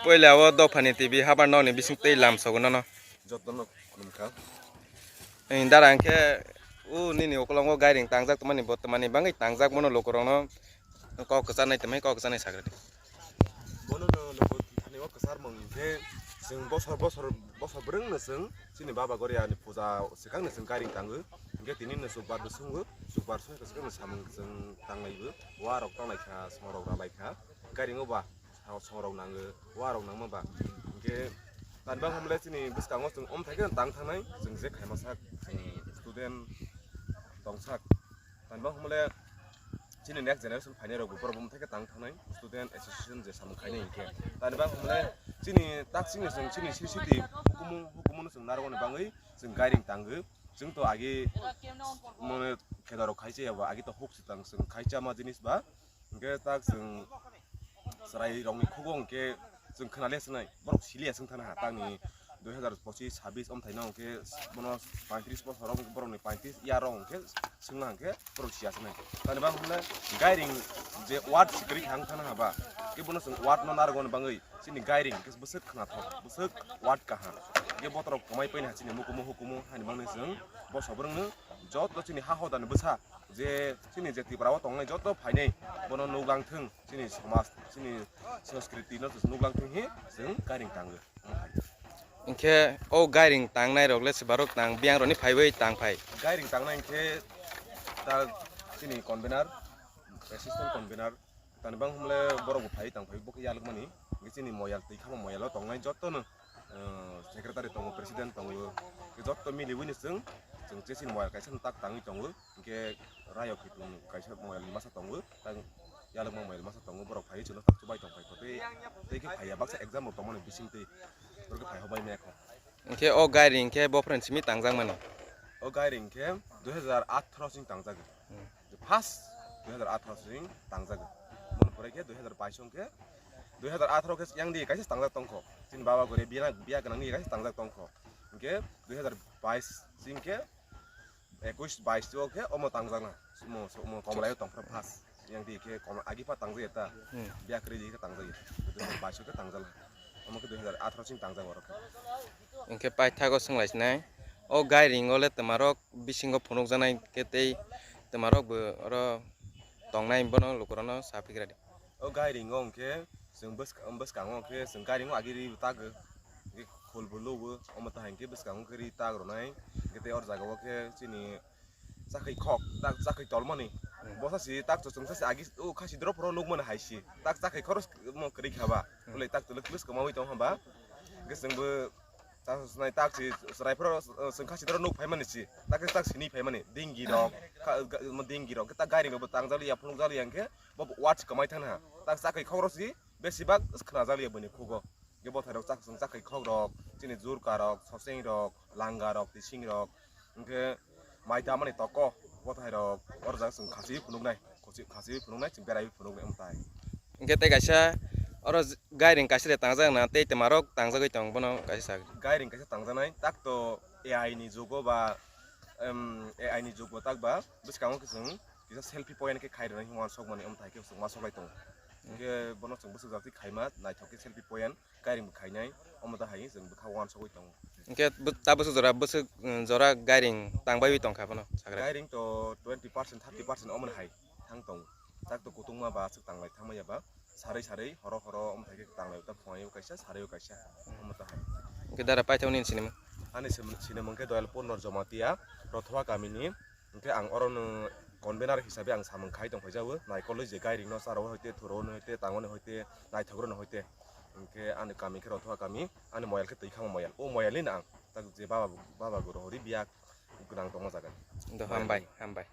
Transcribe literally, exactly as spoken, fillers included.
Puila o dophani T V habar nokni bising tei lam sogo nono. Jotono khulumkha. Dara hwnkhe o nini ukolongo gairing tangjak tongmani bo tongmani bagwi tangjak bono lukurokno kok kwcharnai tongmani kok kwcharnai sakradi. Bono no luku thani o kwchar mung hwnkhe chwng bosor bosor bosor bwrwngno chwng chini baba Goriani puja swkangno chwng gairing tango. Hwnkhe tini no chukbar bwswngo, chukbar swngkha swkangno samung chwng tanglaibo, warok tanglaikha, songrok ralaikha, gairingo ba. Songrok nango, warok nangma ba. Hwnkhe tanbang hwnle chini bwskango chwng omthai khe tang thangnai, chwng je khaima sak, chwng student tongsak. Tanbang hwnle chini next generation phainai rokbo borok omthai khe tang thangnai, student association je samung khainai hwnkhe. Tanbang hwnle chini tak chini chwng chini C C T hukumu, hukumu no chwng narwkna bagwi chwng gairing tango. Chwng to agi mone kheda rok khai chaya ba, agi to huk swtang chwng khai chama jinis ba. Hwnkhe tak chwng chwrai rokni khugo hwnkhe chwng khwnaliya swngnai, borok siliya swng thangna ha, tamni dui hazar pochis sabis omthaino hwnkhe bono paitris bosoro borokni paitris year rok hwnkhe swngna hwnkhe borok siya swngnai. Tamni bagwi hwnle gairing je word sikiri thang thangna ha ba, khe bono chwng word no narwkna bagwi chini gairing hwnkhe bwswk khwnathok, bwswk word kaham. Hwnkhe botorok kwmai paini ha chini mukumu hukumu hani bagwi chwng boso bwrwngno joto chini ha hodani bwsa je chini je Tripura o tongnai joto phainai bono nuklang thung, chini somaj, chini sanskriti no nuklang thung hi chwng gairing tango. Hwnkhe o gairing tangnai rok le se borok tang biyang rokni phaiwi tang phai. Gairing tangnai hwnkhe ta chini convener, assistant convener, tani bang hwnle borok bo phai tang phai bo khe yalwkmani. Hwnkhe chini moyal twi khama moyalo tongnai jotono, eh, secretary tongo, president tongo, jotto miliwi ni chwng, chwng chini moyal kaisa tak tangwi tongo. Hwnkhe rayok hitung kaisa moyal ni masa tongo, tang yalwkma moyal masa tongo, borok phaiwi chwngno tak chubai tong phai tei, tei khe phaiya baksa exam rok tongmani bising twi borok khe phai hobai maya kho. Hwnkhe o gairing khe bophron simi tangjakmani? O gairing khe dui hazar atharo sing tangjago. Hmm. First dui hazar atharo sing tangjago. Moni pore khe dui hazar bais hwnkhe, dui hazar atharo khe yang di kaisa tangjak tongkho. Chini baba gore biya, biya gwnang di kaisa tangjak tongkho. Hwnkhe dui hazar bais sing khe ekush bais o khe omo tangjakna. Omo, omo komlaio tongphra first. Yang di khe komla agi pha tangjaya ta. Hmm. Biya kwrwi di khe tangjaya. Dui hazar bais o khe tangjakna. Omo khe dui hazar atharo sing tangjago oro khe. Hwnkhe paithago swnglaisnai. O gairing o le twmarok bisingo phunukjaknai khe tei twmarok bo oro tongnai bono lukurokno sa phikradi. O gairing o hwnkhe chwng bwsk-, bwskango hwnkhe chwng gairing o agi ri tago. Hwnkhe khul bo lugo, omo tahai hwnkhe bwskango khe ri tag rwnai. Hwnkhe tei o jaga o khe chini chakhwi khok, tak chakhwi tolmani. Hmm. Bosa si tak chwng sa si agi o khasi drop ro nukmani hai si. Tak chakhwi khoro mo kwrwi kha ba. Hmm. Bwlai tak twlwk twlwk kwmawi tong hwnba. Hwnkhe chwng bo tak chwng tak si chwrai phoro, eh, chwng khasi drop nuk phaimani si. Tak tak sini phaimani. Dingi rok, kha-, ga-, mo dingi rok. Tak gairing rok bo tangjak liya, phunukjak liya hwnkhe bo watch kwmai thangna. Tak chakhwi khok ro si besibak khwnajak liya bini khugo. Hwnkhe bwthairok chak-, chwng chakhwi khokrok, chini jurkarok, soseng rok, langa rok, tising rok, hwnkhe mai tamani toko bwthairok, oro jaga chwng khasiwi phunuknai, khasi-, khasiwi phunuknai, chwng beraiwi phunuknai mwtai. Hwnkhe tei kaisa oro j-, gairing kaisa de tangjakna tei twmarok tangjagwi tong bono kaisa sak. Gairing kaisa tangjaknai, tak to A I ni jugo ba, em, A I ni jugo tak ba bwskango khe chwng kisa selfie point khe khai rwnai hwnwi uansukmani, omo tai khe chwng uansuk lai tongo. Hwnkhe bono chwng bwswk jagwi khaima naithok khe selfie point. Gairing bo khainai, omo ta hai chwng bwkha uansugwi tongo. Hwnkhe bo-, ta bwswk jora bwswk, mm, jora gairing tangbaiwi tongkha bono sagra? Gairing to twenty percent, thirty percent omo hai thang tongo. Tak to kutungma ba aswk tanglai thangmaya ba, sarwi sarwi horo horo omo hai khe tanglai ta phungai o kaisa, sarwi o kaisa, omo ta hai. Hwnkhe dara paithak nini sinimung? Ani sim-, sinimung khe Doyalpur Nor Jamatia, Rothwa kamini. Hwnkhe ang orono convener hisabe ang samung khai tong phaijago, naikolwi je gairing no charo hoite, thuro hoite, tangoni hoite, naithok rwno hoite. Hwnkhe ani kami khe Rothwa kami, ani moyal khe twi khama moyal. O moyalni no ang tak je baba, baba guru hori biya gwnang tongma jaga. Do hambai, hambai.